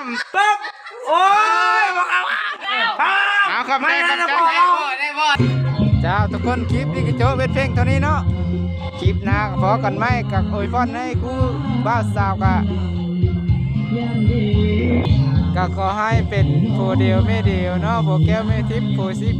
າ ປຶບ ໂອ້ຍ ບໍ່ເຂົ້າ ເອົາ ຂອບໃຈ ຂອບໃຈ ໄດ້ບໍ່ ໄດ້ບໍ່ ເຈົ້າ ທຸກຄົນ ຄລິບນີ້ກໍຈົບເປັນພຽງເທົ່ານີ້ເນາະ ຄລິບໜ້າກໍພໍ້ກັນໃໝ່ ກໍອວຍພອນໃຫ້ຄູ່ບ່າວສາວ ກໍ ກໍຂໍໃຫ້ເປັນຜົວດຽວແມ່ດຽວເນາະ ຜົວແກ້ວແມ່ທິບ ຜົວສິບ